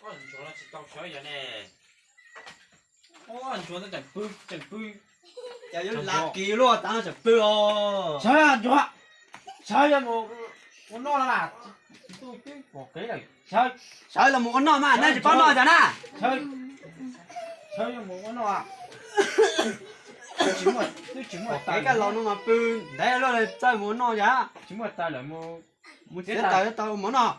Ntsuag no tsis tau sawv yog ne. Ntsuag no tseem pw, tseem pw. Cas yuav lam kis luaj tav no tseem pw os. Sawv ntsuag, sawv yuav mus ua noj no na. Sawv, sawv los mus ua noj mas, nej tsis paub noj cas na. Sawv, sawv yuav mus ua noj. Twb tsis muaj, twb tsis muaj kev kaj los no mas pw ntev luaj, txawj mus ua noj yam. Tsis muaj taws lawm, mus txiav taws tau mov noj.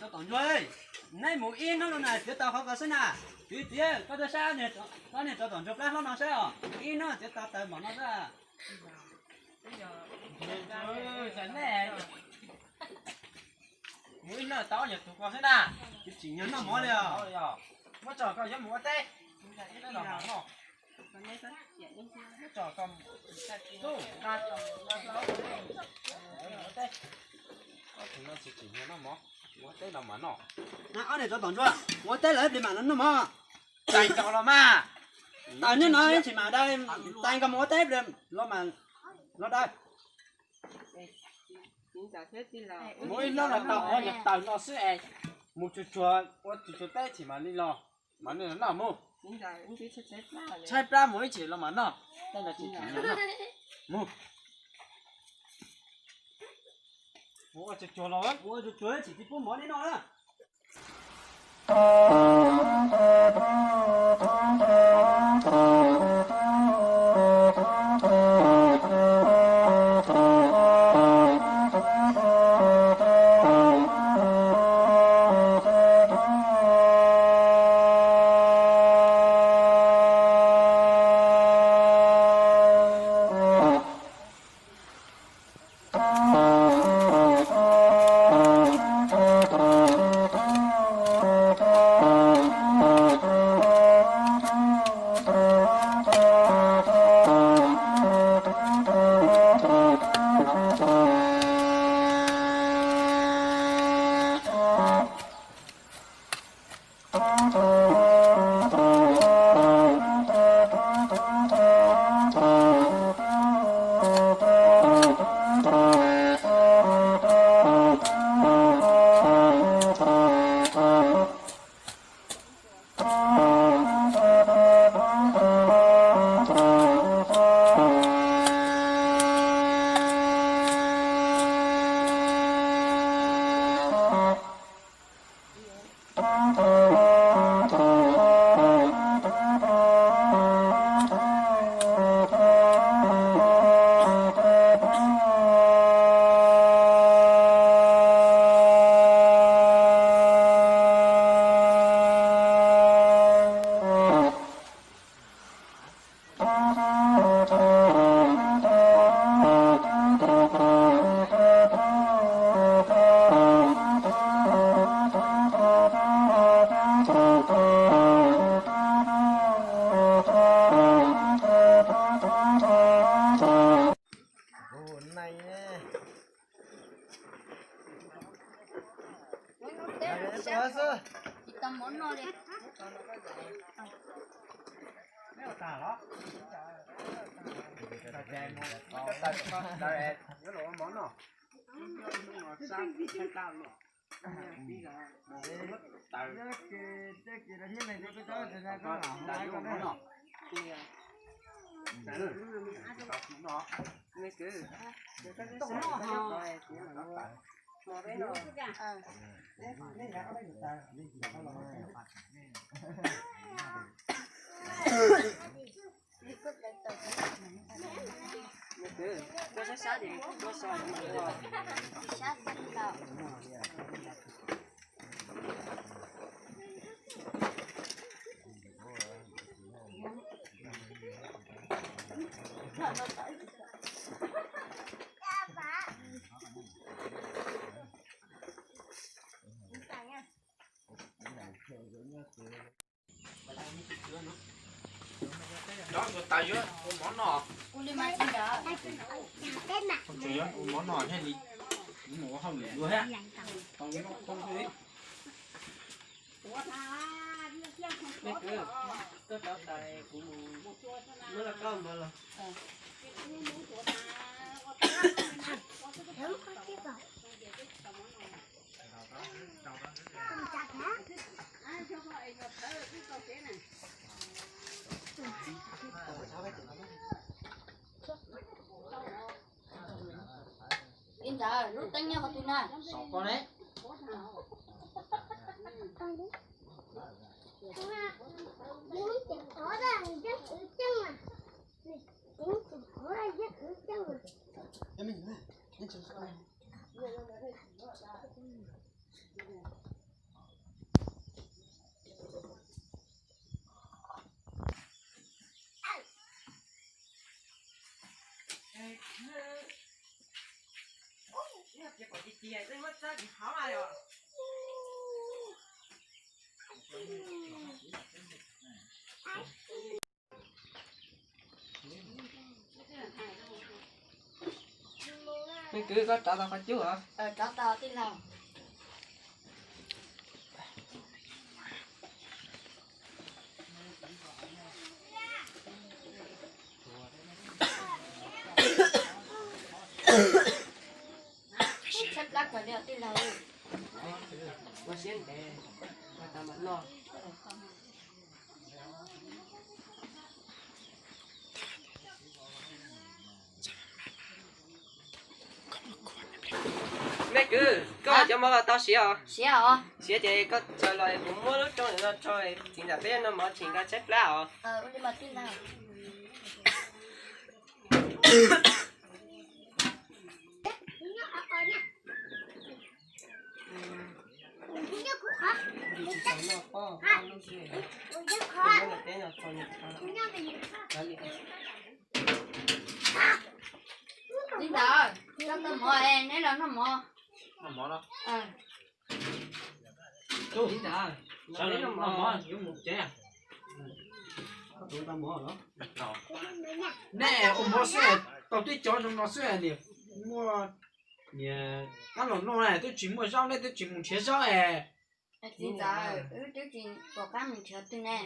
Cov tom ntsuag, neb mus ib hnub no na txiav tau qhov ko xwb na. Txiv, txiv, koj tuaj saib, koj niag cov tom ntsuag plab hlob no saib os, ib hnub txiav tau taws npaum no xwb. Mus ib hnub tau ob nyuag tus ko xwb na. Tsis tsim nyog noj mov li os. Muab tso koj yuav mus ua teb. Muab tso koj ua teb. Ob tug no tsis tsim nyog noj mov, mus ua teb los mam noj. Ob niag cov tom ntsuag, mus ua teb lawm plis mam noj mov. Txais tau los mas. Taws nyob no tsis mam dai, txais nkaus mus ua teb los mas, los dai. Mus ib hnub los tau qhov nyuag taws no xwb es, mus tsuag tsuag ua tsuag tsuag teb tsis mam li los, mam li los noj mus. Tshaib plab mus ib chim los mam noj, tej no tsis tsim nyog noj. Mus. Mus ua tsuag tsuag los, mus ua tsuag tsuag tsis tsis pub mov neb noj na. Cov tus tas yuav ua mov noj. Tus yuav ua mov noj thiaj li mus ua hauj lwm dua thiab. Koj cov tas kuv mus muab lauj kaub npawg los. Ib ntawd lub teeb nyob qhov twg na? Me kwv, koj rov tau qhov cub os. Rov tau tij laug. Tshaib plab kawg li os tij laug. Ua siab ntev, ua tau mam noj. Me kwv, koj cov mov los tau siav os? Siav os. Siav ces koj txaws los kuv muab lub rooj no rau txiv ntxawm peb noj mov tsis nkag tshaib plab os. Li ntawd, coj tau mov es neb los noj mov. Noj mov los? Li ntawd, noj mov yuav mus tsev. Nej ua mov xwb, tau twb cov zoo no xwb, niam muaj niam tab los noj na, twb tsis muaj zaub, nej twb tsis mus nrhiav zaub es. Txiv ntxawm, wb twb tsis pom qab mus nrhiav twg ne.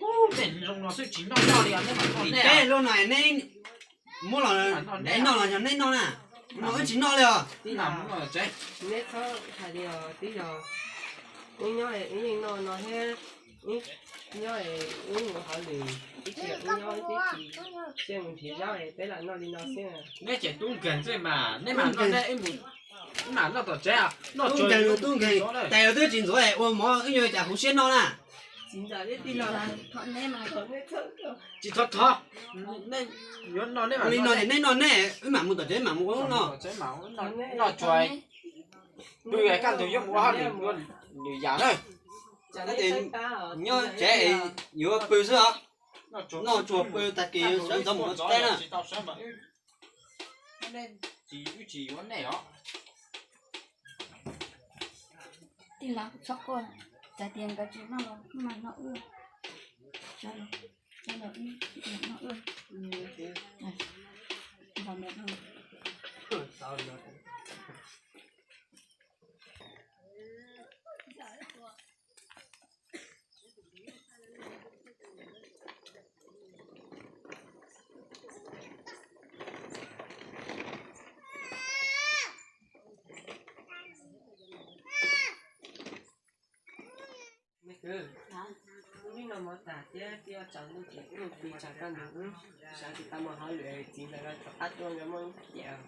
Ub, tej zoo no xwb tsis noj noj li os, nej mam noj nej. Tej lub no neb muab los neb noj los yog neb noj na? No wb tsis noj li os. Tib yog, neb txhob hais li os, tib yog wb nyob wb yeej noj no thiab, nyob wb mus hauj lwm ib txhia wb nyob tib si, thiaj mus nrhiav zaub peb lam noj li no xwb. Neb ces tub nkeeg xwb mas, neb mam noj, neb mam noj tom tsev, noj tub nkeeg, tub nkeeg, tais twb tsis ntxuav ua mov wb yuav cas huv siab noj na. Tsis thov thov, yuav noj neb mam li no ces neb noj neb, wb mam mus tom tsev mam mus ua lub no. Noj tsuag pw, kaj ntug yuav mus ua hauj lwm, lwm yam na. Nyob tsev yuav pw xwb os. Noj tsuag pw, tag kis sawv ntxov mus ua teb na. Tij laug, txhob quaj, txawm tias nkawd tsis noj los kuj mam noj wb. Noj wb. Kwv, wb no mov tag thiab twb yuav tsaus ntuj ces wb mus pw tsaug koj ntug, wb sawv tsis tau mus hauj lwm, txiv ntxawm los rov qab tuaj yuav muaj ib tiam.